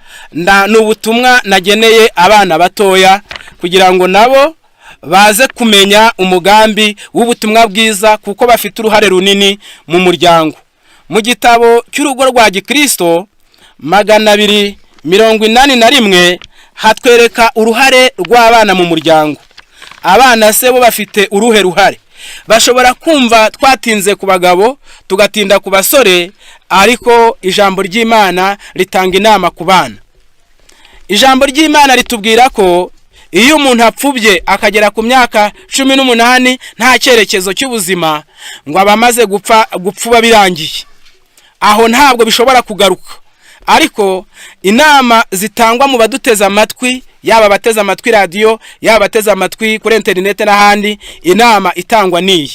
ni ubutumwa nageneye abana batoya kugira ngo nabo baze kumenya umugambi w'ubutumwa bwiza, kuko bafite uruhare runini mu muryango. Mu gitabo cy'urugo rwa Gikristo, 281, hatwereka uruhare rw'abana mu muryango. Abana se bo bafite uruhe ruhare? Bashobora kumva twatinze ku bagabo, tugatinda ku basore, ariko ijambo ry'Imana ritanga inama ku bana. Ijambo ry'Imana ritubwira ko iyo umuntu apfubye akagera ku myaka 18 nta cyerekezo cy'ubuzima, ngo aba amaze gupfa, gupfuba birangiye aho, ntabwo bishobora kugaruka. Ariko inama zitangwa mu baduteze amatwi, yaba abateze amatwi radiyo, yaba abateze amatwi kuri interineti n'ahandi, inama itangwa n'iyi: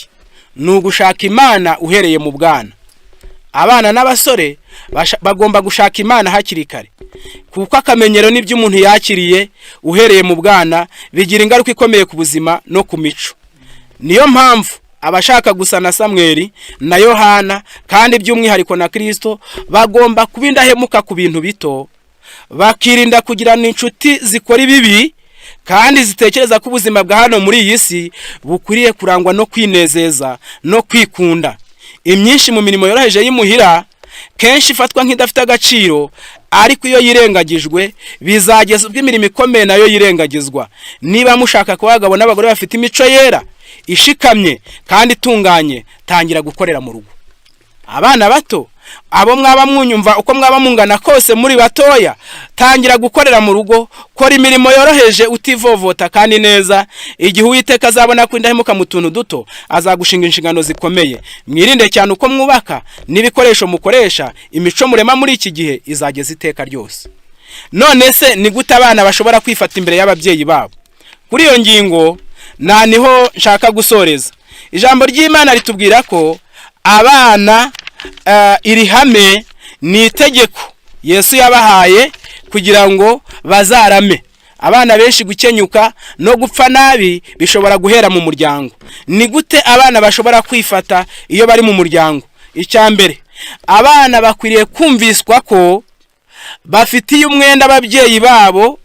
ni ugushaka Imana uhereye mu bwana. Abana n'abasore bagomba gushaka Imana hakiri kare, kuko akamenyero n'ibyo umuntu yakiriye uhereye mu bwana bigira ingaruka ikomeye ku buzima no ku mico. Niyo mpamvu abashaka gusa na Samweli na Yohana, kandi by'umwihariko na Kirisito, bagomba kuba indahemuka ku bintu bito, bakirinda kugirana inshuti zikora ibibi kandi zitekereza ko ubuzima bwa hano muri iyi si bukwiriye kurangwa no kwinezeza no kwikunda. Imyinshi mu mirimo yoroheje y'imuhira kenshi ifatwa nk'idafite agaciro, ariko iyo yirengagijwe bizageza ubwo imirimo ikomeye nayo yirengagizwa. Niba mushaka kuba abagabo n'abagore bafite imico yera, ishikamye kandi itunganye, tangira gukorera mu rugo. Abana bato, abo mwaba mwunyumva, uko mwaba mungana kose muri batoya, tangira gukorera mu rugo. Kora imirimo yoroheje utivovota kandi neza. Igihe Uwiteka azabona ko indahemuka mu tuntu duto, azagushinga inshingano zikomeye. Mwirinde cyane uko mwubaka n'ibikoresho mukoresha. Imico murema muri iki gihe izageza iteka ryose. None se ni gute abana bashobora kwifata imbere y'ababyeyi babo? Kuri iyo ngingo nta niho nshaka gusoreza. Ijambo ry'Imana ritubwira ko abana, iri hame ni itegeko Yesu yabahaye kugira ngo bazarame. Abana benshi, gukenyuka no gupfa nabi bishobora guhera mu muryango. Ni gute abana bashobora kwifata iyo bari mu muryango? Icya mbere, abana bakwiriye kumviswa ko bafitiye umwenda ababyeyi babo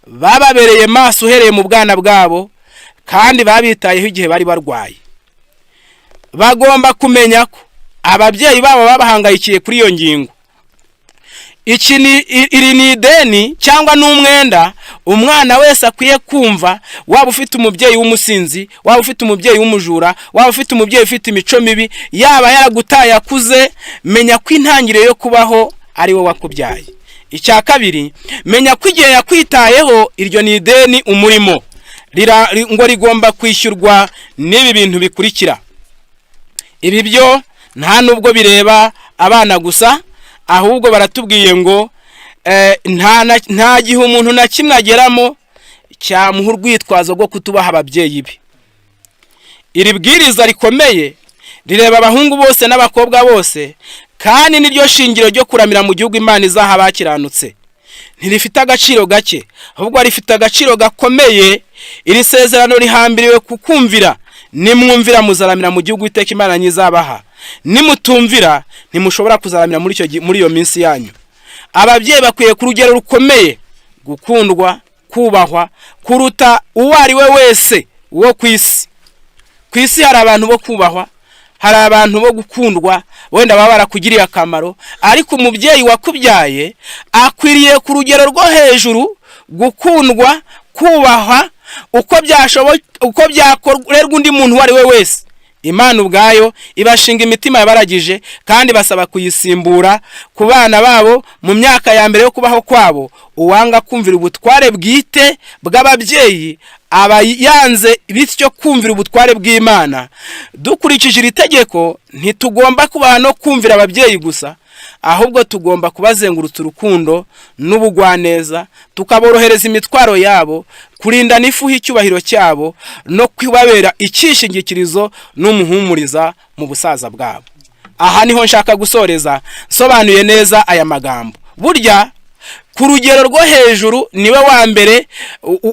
bababereye maso uhereye mu bwana bwabo, kandi babitayeho igihe bari barwaye. Bagomba kumenya ko ababyeyi babo babahangayikiye kuri iyo ngingo. Iki ni iri ni ideni cyangwa n'umwenda umwana wese akwiye kumva. Waba ufite umubyeyi w'umusinzi, waba ufite umubyeyi w'umujura, waba ufite umubyeyi ufite imico mibi, yaba yaragutaye akuze, menya ko intangiriro yo kubaho ari we wakubyaye. Icya kabiri, menya ko igihe yakwitayeho, iryo ni ideni umurimo ngo rigomba kwishyurwa n'ibi bintu bikurikira. Ibi byo nta nubwo bireba abana gusa, ahubwo baratubwiye ngo nta gihe umuntu na kimwe ageramo cyamuha urwitwazo rwo kutubaha ababyeyi be. Iri bwiriza rikomeye rireba abahungu bose n'abakobwa bose, kandi niryo shingiro ryo kuramira mu gihugu Imana izaha abakiranutse. Ntirifite agaciro gake, ahubwo rifite agaciro gakomeye. Iri sezerano rihambiriwe ku kumvira. Nimwumvira muzaramira mu gihugu Iteka Imana nyizabaha. Nimutumvira ntimushobora kuzaramira muri iyo minsi yanyu. Ababyeyi bakwiye ku rugero rukomeye gukundwa, kubahwa kuruta uwo ari we wese wo ku isi. Ku isi hari abantu bo kubahwa, hari abantu bo gukundwa, wenda baba barakugiriye akamaro, ariko umubyeyi wakubyaye akwiriye ku rugero rwo hejuru gukundwa, kubahwa, uko byashoboka, uko byakorerwa undi muntu uwo ari we wese. Imana ubwayo ibashinga imitima yabaragije, kandi basaba kuyisimbura ku bana babo mu myaka ya mbere yo kubaho kwabo. Uwanga kumvira ubutware bwite bw'ababyeyi aba yanze bityo kumvira ubutware bw'Imana. Dukurikije iri tegeko, ntitugomba kubaha no kumvira ababyeyi gusa, ahubwo tugomba kubazengurutsa urukundo n'ubugwaneza, tukaborohereza imitwaro yabo, kurinda n'ifuha icyubahiro cyabo, no kubabera icyishingikirizo n'umuhumuriza mu busaza bwabo. Aha niho nshaka gusoreza nsobanuye neza aya magambo. Burya ku rugero rwo hejuru niwe wa mbere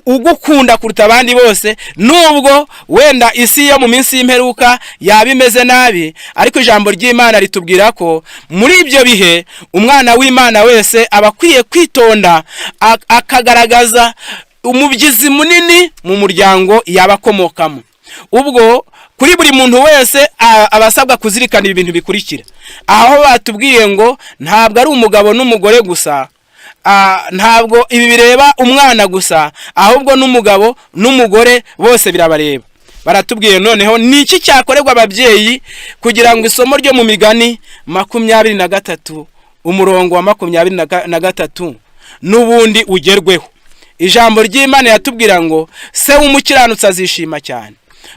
ugukunda kuruta abandi bose, nubwo wenda isi yo mu minsi y'imperuka yaba imeze nabi, ariko ijambo ry'Imana ritubwira ko muri ibyo bihe umwana w'Imana wese aba akwiye kwitonda, akagaragaza umubyizi munini mu muryango yaba akomokamo. Ubwo kuri buri muntu wese aba asabwa kuzirikana ibi bintu bikurikira. Aho batubwiye ngo ntabwo ari umugabo n'umugore gusa, ntabwo ibi bireba umwana gusa, ahubwo n'umugabo n'umugore bose birabareba. Baratubwiye noneho ni iki cyakorerwa ababyeyi kugira ngo isomo ryo mu Migani 23 umurongo wa 23 n'ubundi ugerweho. Ijambo ry'Imana yatubwira ngo se w'umukiranutsi azishima cyane,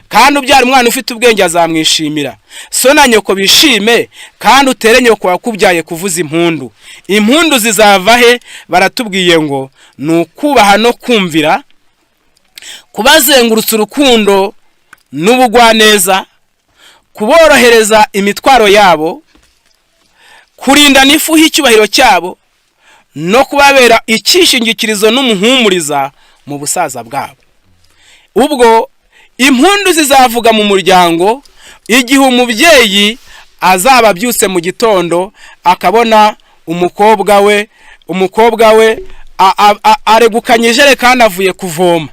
kandi ubyara umwana ufite ubwenge azamwishimira. So na nyoko bishime, kandi utere nyoko wakubyaye kuvuza impundu. Impundu zizava he? Baratubwiye ngo ni ukubaha no kumvira, kubazengurutsa urukundo n'ubugwaneza, kuborohereza imitwaro yabo, kurinda n'ifuha icyubahiro cyabo, no kubabera icyishingikirizo n'umuhumuriza mu busaza bwabo. Ubwo impundu zizavuga mu muryango igihe umubyeyi azaba abyutse mu gitondo akabona umukobwa we aregukanye ijerekani avuye kuvoma.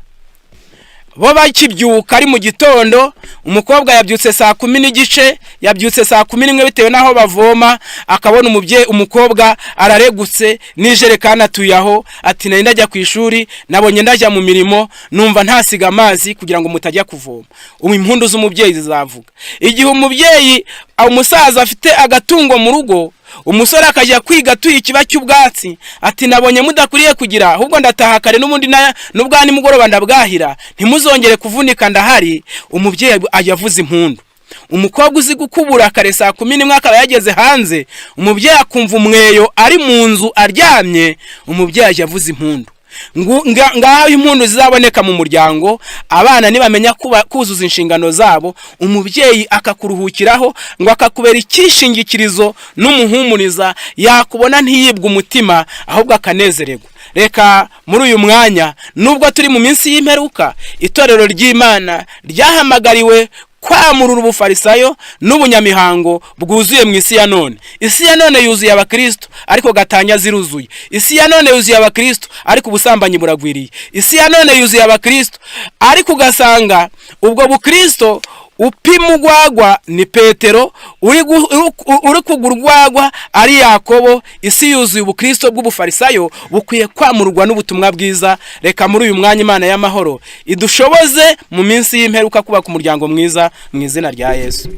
Bo bakibyuka ari mu gitondo, umukobwa yabyutse saa 10:30, yabyutse saa 11 bitewe n'aho bavoma, akabona umubyeyi umukobwa araregutse n'ijerekani atuye aho, ati: "Nari ndajya ku ishuri, nabonye ndajya mu mirimo, numva ntasiga amazi kugira ngo mutajya kuvoma." Ubu impundu z'umubyeyi zizavuga igihe umubyeyi umusaza afite agatungo mu rugo, umusore akajya kwiga atuye ikiba cy'ubwatsi, ati: "Nabonye mudakwiriye kugira, ahubwo ndataha kare, n'ubundi n'ubwa nimugoroba ndabwahira, ntimuzongere kuvunika, ndahari." Umubyeyi ajya avuza impundu. Umukobwa uzi gukubura kare saa 11 akaba yageze hanze, umubyeyi akumva umweyo ari mu nzu aryamye, umubyeyi ajya avuza impundu. Ngaho impundu zizaboneka mu muryango abana nibamenya kuzuza inshingano zabo, umubyeyi akakuruhukiraho, ngo akakubera icyishingikirizo n'umuhumuriza, yakubona ntiyibwe umutima, ahubwo akanezererwa. Reka muri uyu mwanya, nubwo turi mu minsi y'imperuka, itorero ry'Imana ryahamagariwe kwamurura ubufarisayo n'ubunyamihango bwuzuye mu isi ya none. Isi ya none yuzuye abakristo, ariko gatanya ziruzuye. Isi ya none yuzuye abakristo, ariko ubusambanyi buragwiriye. Isi ya none yuzuye abakristo, ariko ugasanga ubwo bukristo upima urwagwa ni Petero, uri kugura urwagwa ari Yakobo. Isi yuzuye ubukristo bw'ubufarisayo bukwiye kwamurwa n'ubutumwa bwiza. Reka muri uyu mwanya Imana y'amahoro idushoboze mu minsi y'imperuka kubaka umuryango mwiza, mu izina rya Yesu.